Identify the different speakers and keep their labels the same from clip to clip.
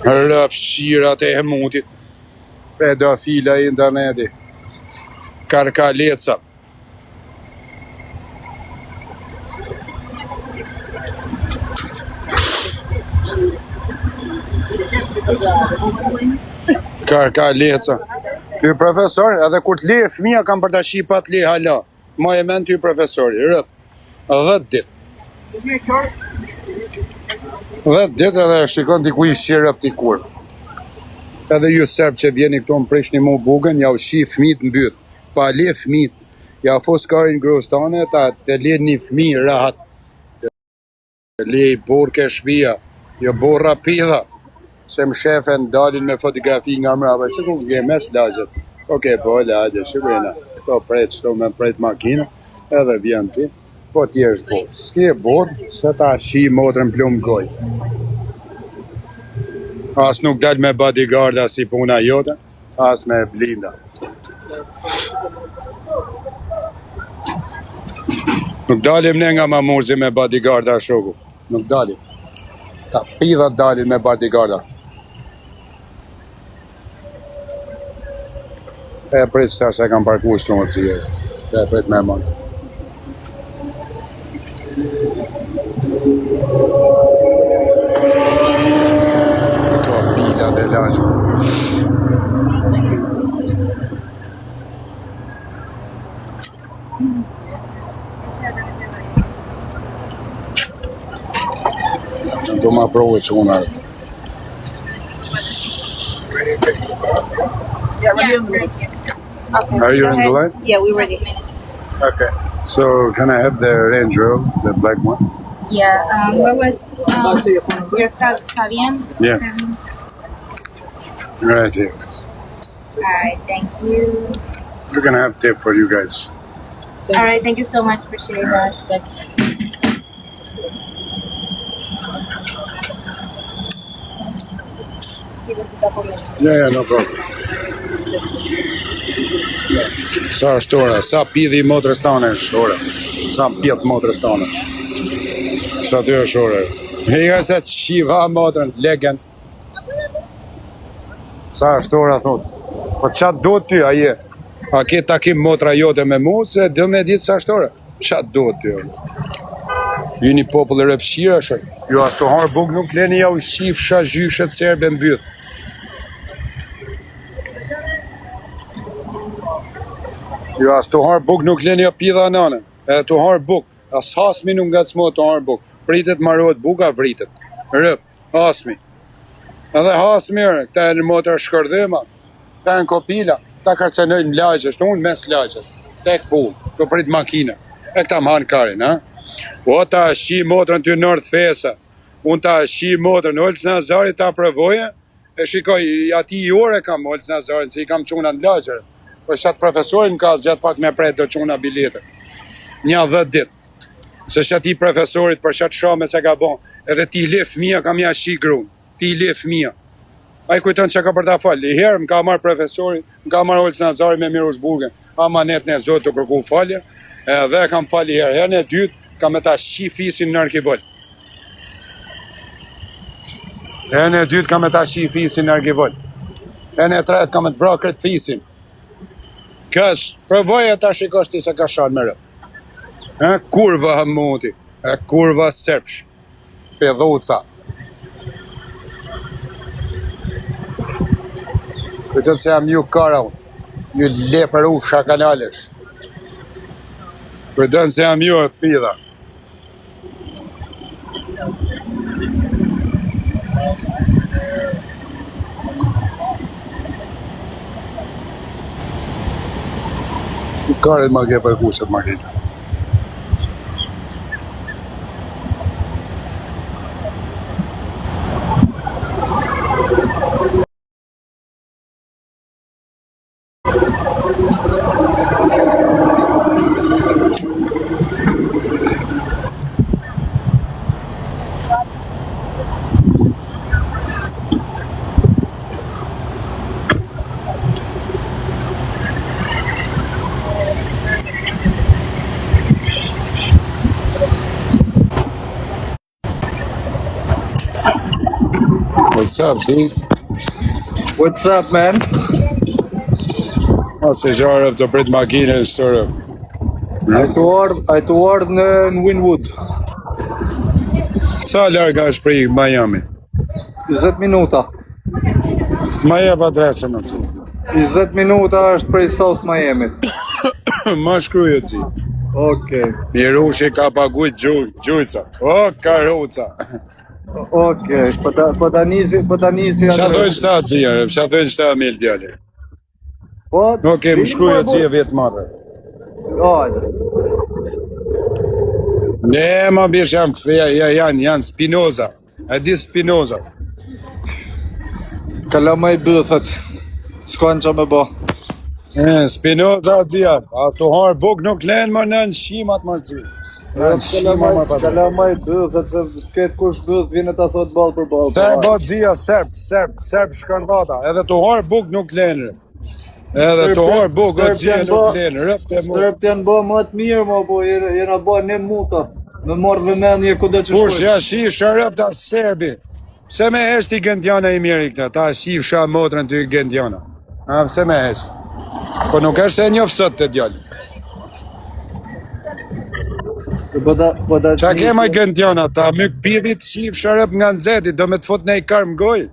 Speaker 1: Rrëpshirat e mutit. Pedofila interneti. Karkaleca. Karkaleca. Ty profesor, edhe kur të lejë fëmija kam për ta shi pa të lejë hala. Maje mend ty profesori, rëp. 10 ditë. 10 ditë edhe e shikon ti ku i shi rëp ti kur. Edhe ju serb që vjeni këtu më prishni mu bukën, ja u shi fëmijët mbyt. Pa le fëmijët, ja fus karin grus tane, ta të le një fëmijë rahat. Të le i burr ke shpia, jo burra pidha. Se më shefen dalin me fotografi nga mrapa, se ku ke mes lagjet. Okej, po lagje, si ku jena. To pret, shto me pret makinë, edhe vjen ti. Po ti jesh burr. S'ke burr, se ta shi motrën plum goj. As nuk dal me bodyguarda si puna jote. As me blinda. Nuk dalim ne nga Mamurzi me bodyguarda shoku. Nuk dalim. Ta pidha dalin me bodyguarda. E prit sa se kam parku shtu më cire. E prit me mund. Këto pilat e lagjes. Do ma provoj që unë arë.
Speaker 2: Okay.
Speaker 1: Are you
Speaker 2: Go
Speaker 1: in the
Speaker 2: ahead.
Speaker 1: line?
Speaker 2: Yeah, we're ready.
Speaker 1: Okay. So can I have the Range Rover, the black one?
Speaker 2: Yeah. Um, what was um, your Fab- Fabian?
Speaker 1: Yes.
Speaker 2: Fabian.
Speaker 1: Right here.
Speaker 2: All right. Thank you.
Speaker 1: We're gonna have tip for you guys.
Speaker 2: All right. Thank you so much. Appreciate that. But give us a couple minutes.
Speaker 1: Yeah, yeah, no problem. Sa është ora? Sa pidhi i motrës tane është ora? Sa pidh motrës tane? Sa ty është ora? Hega se të shiva motrën, legen. Sa është ora, thot. Po qa do ty, a je? A ke takim motra jote me mu, se do me ditë sa është ora? Qa do ty? Ju një popull e rëpshira, shë. Ju as të harë buk nuk leni ja u shifsha gjyshet serbe mbyt. Ju as të harë buk nuk leni ja pidha nane. Edhe të harë buk. As hasmi nuk ngacmohet të harë buk. Pritet marohet buka, vritet. Rëp, hasmi. Edhe hasmi, ore, këta janë motra shkërdhema. Këta janë kopila. Këta kërcënojnë në lagje, është unë mes lagjes. Tek pull, do prit makina. E këta më hanë karin, ha? O ta shi motrën ty North Fesa. Unë ta shi motrën, Olc Nazari ta provoje. E shikoj, ati i ore kam Olc Nazarin, se i kam çuna në lagje. Po qatë profesorin më ka zgjatë pak me pret do çuna biletën. Një 10 ditë. Se që ati profesorit për qatë shame se ka bon, edhe ti le fëmija kam ja shi grun. Ti le fëmija. Ai kujton që ka për ta falë. I herë më ka marrë profesori, më ka marrë Olc Nazari me Mirush Burgën. Amanet në Zotë të kërku falje, edhe e kam falë i herë. Herën e dytë, kam me ta shi fisin në arkivol. Herën e dytë kam me ta shi fisin në arkivol. Herën e tretë kam me të vra këtë fisin. Kës, provoje ta shikosh ti se ka shalë me rëp. E, kurva muti, e kurva serbsh, pedhuca. Kujton se jam ju kara unë, ju leperusha kanalesh. Kujton se jam ju e pidha. Karit ma ke për kushtet makinë. What's up, G?
Speaker 3: What's up, man?
Speaker 1: Ma se gjarë të prit makinën sërë.
Speaker 3: Ai tu ardh, ai tu ardh në, në Wynwood.
Speaker 1: Sa larg është prej Miami?
Speaker 3: 20 minuta.
Speaker 1: Ma jep adresën atë.
Speaker 3: 20 minuta është prej South Miami.
Speaker 1: Ma shkruaj atë.
Speaker 3: Okej.
Speaker 1: Mirushi ka paguajt gju, gjujca. O, karuca.
Speaker 3: Okej, po ta po ta nisi, po ta nisi
Speaker 1: Qa thojnë qëta atë, qa thojnë qëta Emil djali?
Speaker 3: Po.
Speaker 1: Okej, më shkruaj atë e vjet marrë.
Speaker 3: Hajde.
Speaker 1: Ne, ma bish janë, ja, ja, janë, janë Spinoza. E di Spinoza.
Speaker 3: Kalamaj bythët. S'kan që me bë.
Speaker 1: E, Spinoza atë A të harë buk nuk lenë më në në shimat më zi. Në në shima më
Speaker 3: Kalamaj,
Speaker 1: pa
Speaker 3: kalamaj bythët se këtë kush byth vjen e ta thot ball për ball.
Speaker 1: Serb o zia, serb, serb, serb shkëndata. Edhe të harë buk nuk lenë. Edhe të harë buk o zia nuk lenë. Rëp të mu.
Speaker 3: Serbt janë bë më të mirë, mo, po jena bë ne muta. Me marr vëmendje kudo që
Speaker 1: Kush
Speaker 3: shkojnë.
Speaker 1: ja shifsha rëp ta serbi. Pse me hesh ti Gentiana i mjeri këta? Ta shifsha motrën ty Gentiana. A, pse me hesh? Po nuk është e njof sot të djallë.
Speaker 3: Se po ta po ta
Speaker 1: Qa ke maj Gentiana? Ta myk pidhit shifsha rëp nga nxehti, do me të fut në i karmë gojë.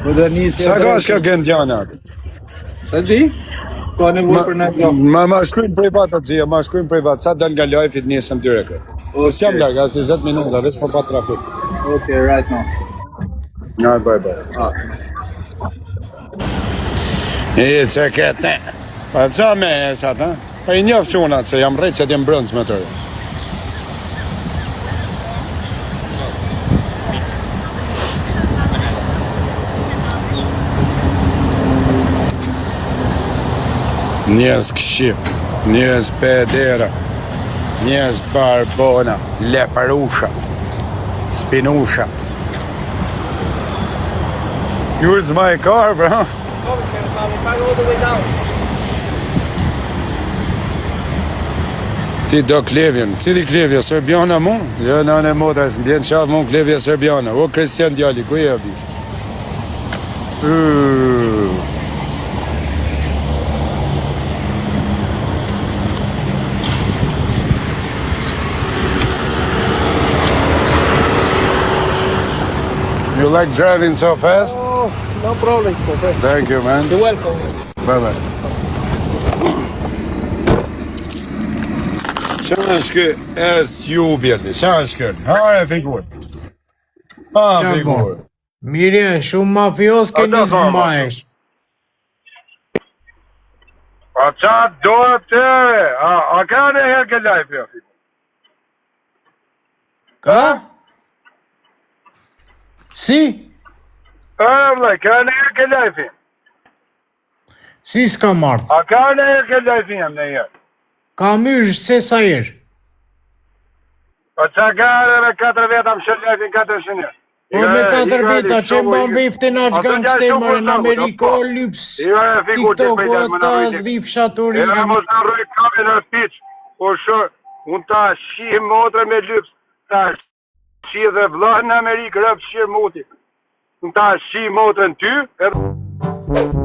Speaker 3: Po ta nisi.
Speaker 1: Qa ka është kjo Gentiana?
Speaker 3: Se di? Ka nevojë për në gjë.
Speaker 1: Ma, ma shkruajnë privat atë zia, ma shkruajnë privat. Sa dal nga live-it nisëm direkt. Se s'jam larg, as 20 minuta, veç po pa trafik.
Speaker 3: Okay, right now.
Speaker 1: Ja, bye bye.
Speaker 3: Ah.
Speaker 1: E, që këtë? Pa qa me e sat, ha? Pa i njof qunat, se jam rreqet jem brëndës me tërë. Njerëz këship, njerëz pedera, njerëz barbona, leparusha, spinusha. Yours my car, bro. Ti do Klevjen, cili Klevja, Serbiana mu? Jo, në në motra, s'më bjen qafë mu Klevja Serbiana. O, Kristian djali, ku je, bish? Yy. You like driving so fast?
Speaker 4: Oh, no problem, my friend.
Speaker 1: Thank you, man.
Speaker 4: You're welcome.
Speaker 1: Bye bye. Qa është kë SU bjerdi? Qa është kë? Hare figur. Ha
Speaker 5: Qa
Speaker 1: figur.
Speaker 5: Mirë, shumë mafioz ke
Speaker 1: A,
Speaker 5: nis
Speaker 1: do,
Speaker 5: mbahesh.
Speaker 1: A qa do të? A, a ka në herë kë live jo?
Speaker 5: Ka? Si?
Speaker 1: A, vëllai, ka në herë kë live
Speaker 5: Si s'ka marrë?
Speaker 1: A ka në herë kë live jam në herë?
Speaker 5: Ka myrë se sa herë.
Speaker 1: Po qa ka edhe me 4 veta më shë live-in 400 herë?
Speaker 5: Po me 4 veta që mban veftin atë gangster mërë në Ameriko, lyps, TikTok, ata dhifsha
Speaker 1: Era
Speaker 5: turizm.
Speaker 1: mos na rroj kamen në piç. Po shë, unë ta shih motrën me lyps, ta shih dhe vëllën në Amerikë, rëp shir muti. Unë ta shih motrën ty, edhe